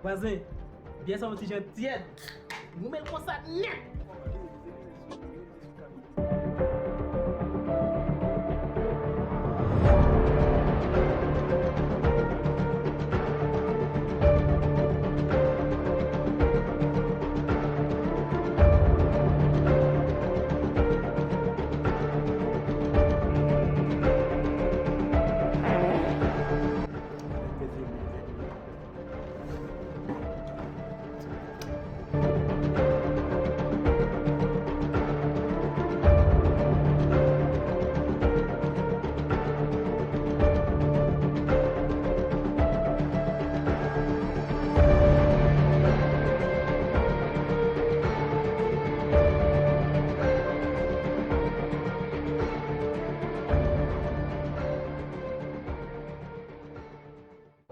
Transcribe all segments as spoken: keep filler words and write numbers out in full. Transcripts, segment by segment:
Vwazen, byè sa yon ti jan tyèd. Goumen l konsa nèt.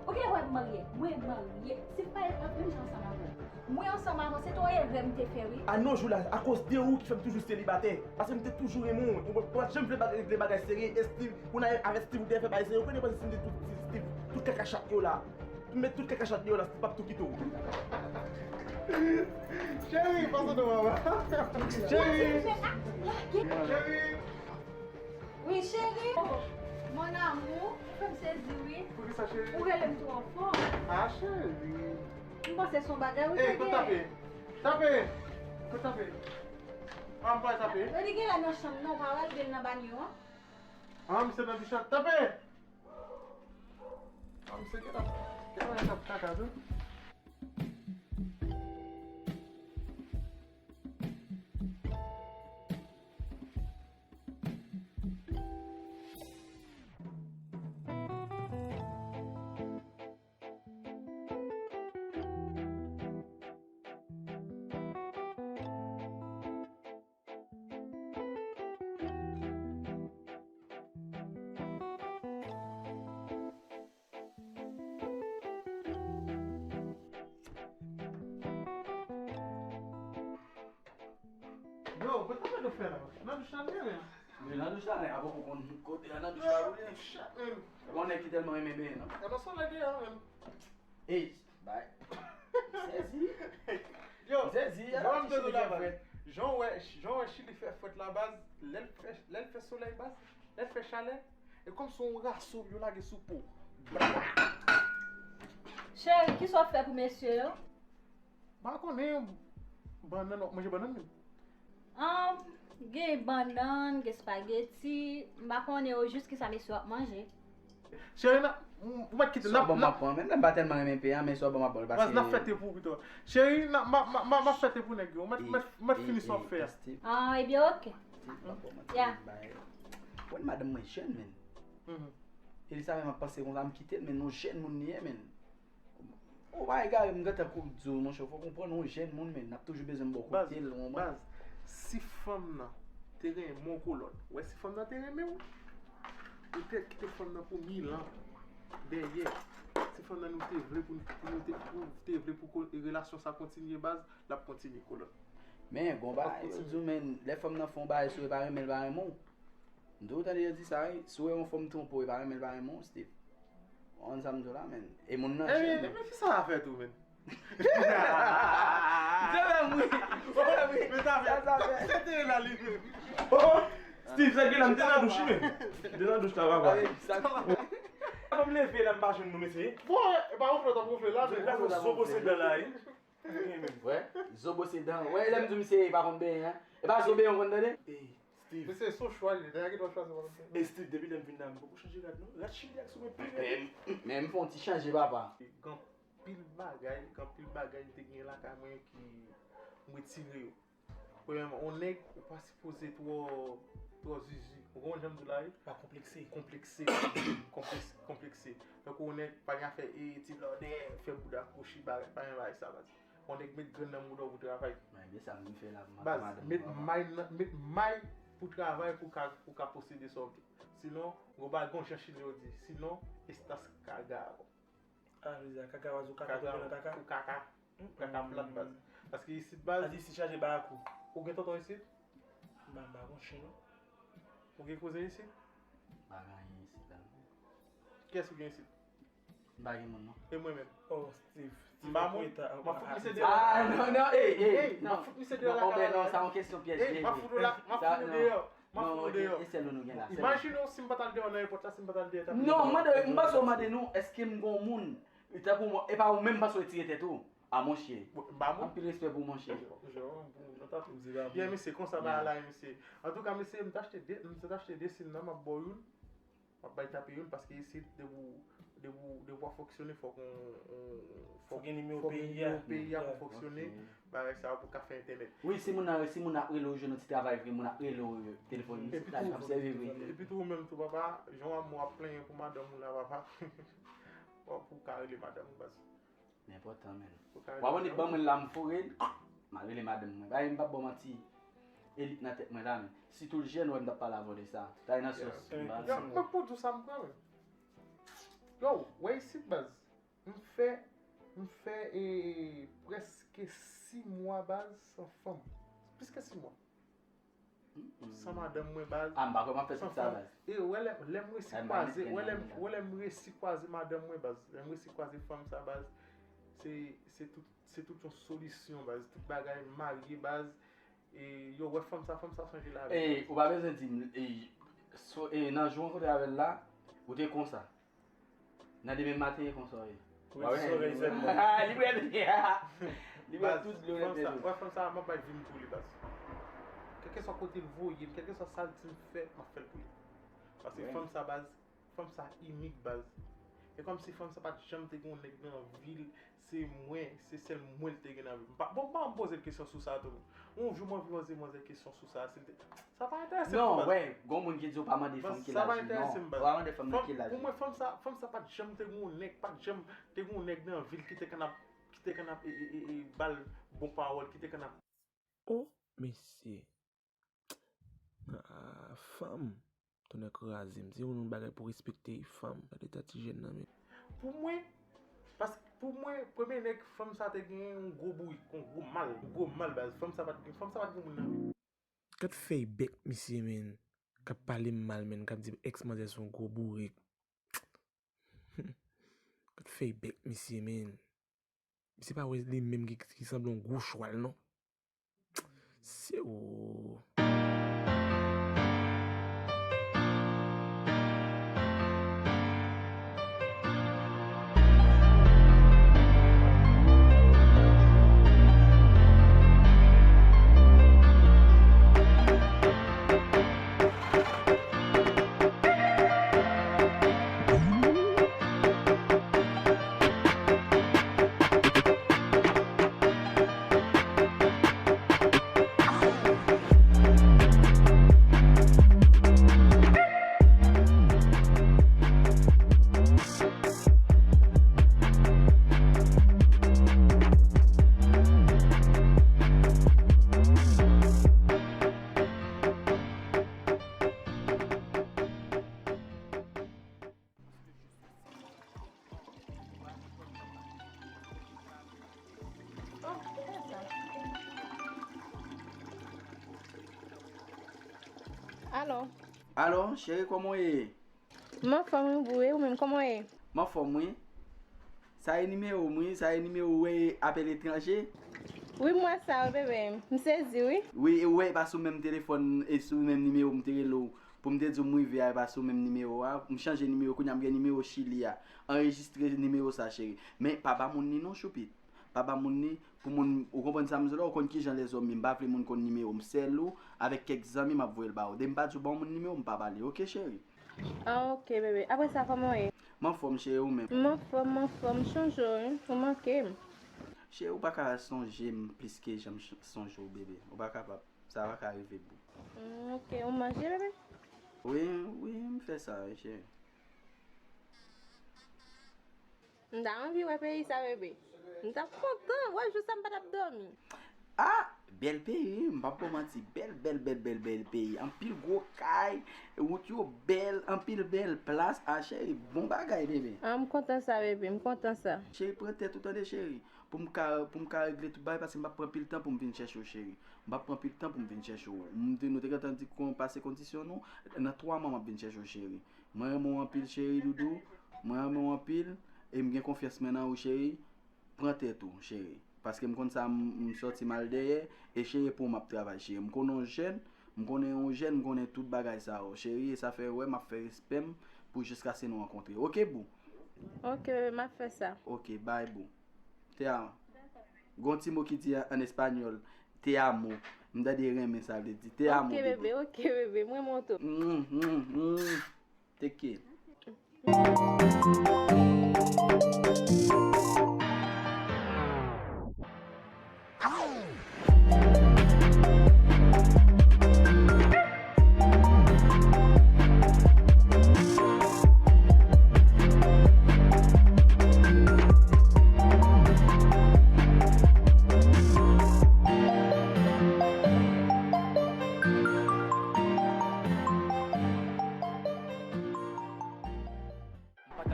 Ou gen wè m marye? Mwen marye. Steve pa ret menm jan ansanm avè w. Mwen ansanm avè w, se te yon erè m te fè, wi. A no jou la, akoz de ou ki fè m toujou selibatè. Paske m te toujou renmen w. Ou pa t janm vle bagay, regle bagay serye. E Steve, ou nan avèk Steve, ou te fè bagay serye. Ou konnen panse si m te tout Steve, tout kaka chat yo la. M met tout kaka chat yo la, Steve p ap tou kite w. Cheri, pase non, mama. Cheri. Cheri. Wi, cheri. Oh, mon amour, ou fè m sezi, wi. Poukisa, cheri? Ou rele m twò fò. Ah, cheri. M panse se yon bagay ou te gen. Ey, kote tape? Tape! Kote tape? Ah, m pa tape. Yo di gen lè nan chanm nan, ou pa wè l, gen nan banyo an. Ah, misye nan douch lan. Tape! Ah, misye gen nan, gen nan kaka tou. Yo, kote w mete fè la? Nan douch la, li ye, men. Men nan douch la, nèg la poko konn kote a nan douch la pou li. Chat, men. E pa yon nèg ki tèlman renmen benyen, non. Gade yon solèy deyò, men. Ey, bay. Sezi. Yo, m sezi, jan m te di w la, baz. Jan w wè, jan w wè Chili fè frèt la, baz, lè l fè, lè l fè solèy, baz, lè l fè chalè, e kòmsi yon raso yo lage sou po. Cheri, kisa w ap fè pou mesye yo? M pa konnen, bannann, w ap manje bannann menm? Ahn, gen bannann, gen espageti, m pa konnen o jis kisa mesye w ap manje. Cheri, n ap, m, m mèt kite, n ap, n ap. Sa w ban m ap pran, menm lè m pa tèlman renmen peye a, men sa w ban m ap ban l, paske. Baz, n ap fè te pou ou pito. Cheri, n ap, m ap, m ap, m ap, m ap fè te pou nèg yo. M mèt, m mèt, m mèt fini sa w ap fè a. Ah, ebyen, oke. Ya. Wè, madanm mwen jèn, men. E li sa menm ap panse konsa, m kite l, men yon jèn moun li ye, men. Ou pa egare, m gentan kou di w, monchè, fòk ou konprann yon jèn moun, men n ap toujou bezwen m bò kote l, ou konprann? Baz, si fanm nan te renmen w, kolòn, ou wè si fanm nan te renmen w, ou te kite fanm nan pou mil an dèyè. Si fanm nan nou te vle pou, pou nou te, pou te vle pou ko-, relasyon sa kontinye, baz, l ap kontinye, kolòn. Men, gon bagay, yo di w, men, lè fanm nan fè yon bagay sou ou, e pa renmen l, pa renmen w. M toujou tande yo di sa, wi. Si w wè yon fanm twonpe w, e pa renmen l, pa renmen w, Steve. Ou konn sa m di w la, men. E moun nan jèn, men. Ebyen, fi sa a fè tou, men. Se menm, wi. Se menm, wi. Men sa fè. Sa, sa fè. Se te la, li menm. Oh, Steve, sa gen la, m te nan douch, wi, men. M te nan douch la, papa. Sa fè m leve la, m pa jwenn nou, mesye. Bon, e pa wonfle, w t ap wonfle la, men. La fè zo bwose dan la, wi. Wè, zo bwose dan. Wè, lè m di w misye pa konn benyen, en. E pa zo benyen w konn tande? Ey, Steve. Mesye, se yon chwa li ye. Nèg la gen dwa chwazi pa konn benyen. Ey, Steve, depi lè m vin la, m poko chanje rad, non. Rad Chili a sou mwen pi rèd. Men, men m fè yon ti chanje, papa. Gen anpil bagay, gen anpil bagay m te gen lakay mwen ki m retire yo. Premyèman, yon nèg, ou pa sipoze twò, twò zuzu. Ou konprann jan m di w la, wi? Pa konplekse. Konplekse. Konplekse, konplekse. Tankou yon nèg pa gen afè, e, ti blòdè, fè bouda kwochi, bagay, pa gen bagay sa, baz. Yon nèg met grenn nan mouda w pou travay. Baz, met may nan, met may pou travay pou ka, pou ka posede sa w vle. Sinon, gon bagay, gon jan Chili yo di, sinon, estás cagado. Ah, vle di kaka, baz, ou kaka, ou nan kaka. Ou kaka. Ou kaka plat, baz. Paske isit, baz. Sa di isit chaje barakou. Ou gen tonton isit? M pa, m pa gon chen, non. Ou gen kouzen isit? M pa gen anyen isit la, non. Kiyès ou gen isit? M pa gen moun non. E mwen menm. Oh, Steve. Steve, m ap fout misye deyò. Ah, non, non, ey, ey. M ap fout misye deyò lakay la. Non, sa yon kesyon pyèj. Ey, m ap fout ou la, m ap fout ou deyò. M ap fout ou deyò. E sèl nou gen la. Imajine w si m pa t al deyò nan èpòt la, si m pa t al deyò. Non, m mande, m panse w mande nou, èske m gen yon moun. Tankou mwen, e pa ou menm panse w retire tèt ou. Ah, monchè. Anpil respè pou ou, monchè. Byen, mesye, konsa bagay la ye, mesye. Antouka, mesye, m t achte de, m t achte de sim nan, m ap ba w youn. M ap bay tape youn, paske isi, depi w, depi w, depi w ap fonksyone, fòk w, fòk gen nimewo peyi a pou fonksyone. Bagay sa yo pou ka fè entènèt. Wi, si moun nan, si moun nan ap rele w, jwenn yon ti travay vre, moun ap rele w, telefòn, misye ta ap sèvi vre. Epi tou ou menm tou, papa, jan w ap, w ap plenyen pou madanm ou la, papa. W ap ou ka rele madanm ou, baz. Li enpòtan, menn. W ap annik ban mwen l la, m foure l, m al rele madanm mwen. Bagay m p ap ba w manti, e li k nan tèt mwen la, menn. Si tou l jèn, w wè m t ap pale avè w de sa. Bagay nan sòs, m pa. Yo, mwen pou di w sa m pran, menn. Yo, w wè isit, baz. M fè, m fè, e, prèske sis mwa, baz, san fanm. Plis ke sis mwa. San madanm mwen, baz. Ah, m pa kwè m ap fè tout sa, baz. E, wè lè, lè m resi kwaze, wè lè m, wè lè m resi kwaze madanm mwen, baz. Lè m resi kwaze fanm sa, baz. Se, se tout, se tout yon solisyon, baz. Tout bagay marye, baz. E, yo, wè fanm sa, fanm sa chanje lavi. E, ou pa bezwen di m, e, so, e, nan jou w rankontre avè l la, ou te konsa. Nan demen maten, e konsa w ye. Li bwè dlo. Li bwè tout dlo nèt. Wè fanm sa, m ap bay vi m pou li, baz. Kèlkeswa kote l voye m, kèlkeswa sa l di m fè, m ap fè l pou li. Paske fanm sa, baz, fanm sa inik, baz. E kòmsi fanm sa pa t janm te gen yon nèg nan vi l, se mwen, se sèl mwen l te gen nan vi m. Bon, m pa janm poze l kesyon sou sa tou. Yon jou m anvi poze manzè kesyon sou sa, si l te. Sa pa enterese m. Non, wè, gon moun ki di w pa mande fanm ki laj li, non. Ou pa mande fanm nan ki laj li. Pou mwen, fanm sa, fanm sa pa t janm te gen yon nèg, pa t janm te gen yon nèg nan vi l ki te konn ap, ki te konn ap, e, e, e, e, ba l bon pawòl, ki te konn ap. Oh, mesye. Ah, fanm. Tonnè kraze m. Se yon bagay pou respekte, fanm. Gade eta ti jèn nan, men. Pou mwen, paske pou mwen, premye nèg fanm sa te genyen, yon gwo bourik, yon gwo mal, yon gwo mal, baz. Fanm sa pa t gen, fanm sa pa t gen moun nan vi l. Gad fèy bèk misye, menn. K ap pale m mal, menn. K ap di èks manzè se yon gwo bourik. Gad fèy bèk misye, menn. Misye pa wè li menm ki, ki sanble yon gwo chwal, non. Se ou. Alo. Alo, cheri, kòman w ye? M anfòm wi boo, e ou menm, kòman w ye? M anfòm wi. Sa e nimewo m wi, sa e nimewo w wè apèl etranje? Wi, m wè sa wi bebe, m sezi wi. Wi, e ou wè e pa sou menm telefòn, e sou menm nimewo m te rele w pou m te di w m rive a, e pa sou menm nimewo a. M chanje nimewo, kounye a m gen nimewo Chili a. Anrejistre nimewo sa cheri. Men pa ba moun li non, choupit. Pa ba moun li, pou moun, ou konprann sa m di w la, ou konn kijan lèzòm ye, m pa vle moun konn nimewo m, sèl ou, avèk kèk zanmi m ap voye l ba ou. Depi m pa di w ban moun nimewo m, m pa ba li, oke cheri? Ah, oke, bebe. Apre sa, kòman w ye? M anfòm, cheri, ou menm? M anfòm, m anfòm. M sonje w, wi. Ou manke m. Cheri, ou pa ka sonje m plis ke jan m ch-, sonje w, bebe. Ou pa kapab. Sa pa ka rive, boo. Mm, oke. Ou manje, bebe? Wi, wi, m fè sa, wi, cheri. M ta anvi wè peyi sa, bebe. M t ap kontan. Wè, jou sa m pa t ap dòmi. Ah! Bèl peyi, wi, m p ap ba w manti. Bèl, bèl, bèl, bèl, bèl peyi. Anpil gwo kay, wout yo bèl, anpil bèl plas. Ah, cheri, bon bagay, bebe. Ah, m kontan sa, bebe, m kontan sa. Cheri, pran tèt ou, tande, cheri. Pou m ka, pou m ka regle tout bagay, paske m p ap pran anpil tan pou m vin chèche w, cheri. M p ap pran anpil tan pou m vin chèche w. M te, nou te gentan di kon, pase kondisyon nou, nan twa mwa m ap vin chèche w, cheri. Mwen renmen w anpil, cheri doudou. Mwen renmen w anpil. E m gen konfyans mwen nan ou, cheri. Pran tèt ou, cheri. Paske m konn sa, m, m sòti m al dèyè, e cheri, pou m ap travay, cheri. M konnen w jèn, m konnen w jèn, m konnen tout bagay sa yo, cheri, e sa fè wè m ap fè respè m pou jiskaske nou rankontre. Oke, boo? Ok, bebe, m ap fè sa. Ok, bye, boo. Te amo. Gon ti mo ki di an, an espanyòl, te amo. M tande renmen sa vle di. Te amo, bebe. Ok, bebe, ok, bebe. M renmen w tou. Mm, mm, mm. Take care.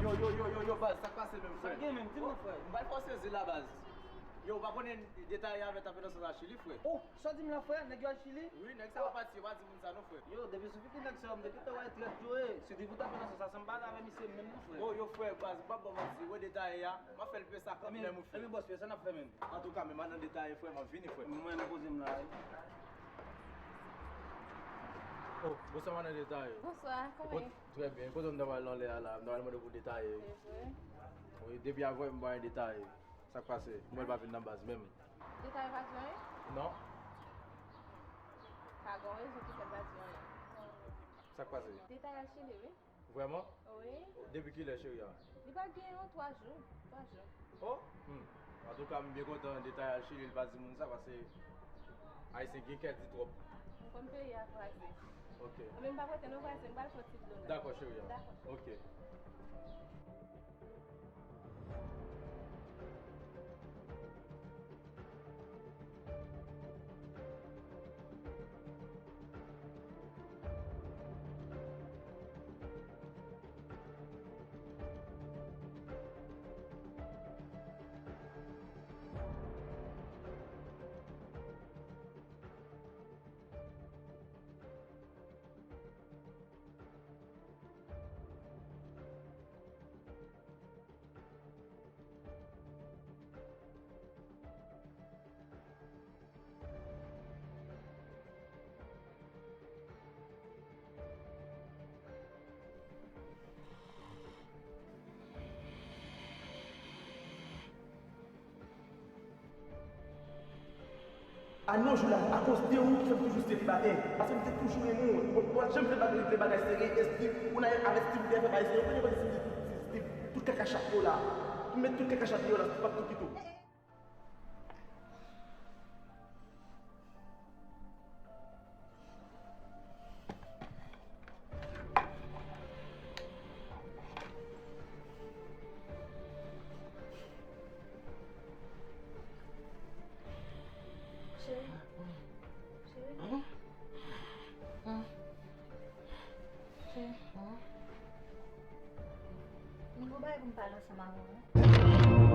Yo, yo, yo, yo, yo, baz, sa k pase menm, frè? Sa gen menm, di m non, frè. M pral fè w sezi la, baz. Yo, w pa konnen detay avè tape nan sans a Chili, frè? Oh, sa w di m la, frè? Nèg yo al Chili? Wi, nèg sa yo pati, yo pa di moun sa non, frè. Yo, depi sou figi nèg sa yo, m te gentan wè trèt yo ye. Si di pou tape nan sans sa, sa m pa avè misye menm non, frè. Oh, yo, frè, baz, m p ap ba w manti, wè detay a, m ap fè l peye sa kanmenm, wi, frè. Ebyen, bòs, sa n ap fè menm? Antouka, men m al nan detay, frè, m ap vini, frè. Mwen, m poze m la, wi. Oh, bonswa, madan Detaye. Bonswa, kòman ye? Trè byen. Kote m ta pral nan lè a la? M ta pral mande pou Detaye. Se vre? Wi, depi avè m pa gen Detaye. Sa k pase? Mwen pa vin nan baz menm. Detaye pa di anyen? Non. Pa gen rezon ki fè l pa di anyen. Sa k pase? Detaye al Chili, wi. Vrèman? Wi. Depi kilè, cheri a? Li pa gen yon twa jou. Twa jou. Oh! Hmm. Antouka, m byen kontan Detaye al Chili, li pa di moun sa, paske Ayisyen gen kè di twòp. M konn peyi a kraze. Ok. Mwen menm pa prete non, kraze, m pral pran ti dlo la. Dakò, cheri a. Dakò. Ok. A non, Joula, akoz de ou ki fè m toujou selibatè. Paske m te toujou renmen w. Bon, bon, janm fè bagay, fè bagay serye, Steve. Ou nan avè Steve, ou te fè bagay serye. Ou konnen kote Steve, Steve, Steve, tout kaka chat yo la. Ou met tout kaka chat yo la, Steve p ap tou kite w. Cheri. Cheri. Cheri. Mwen gen yon bagay pou m pale ansanm avè w, wi.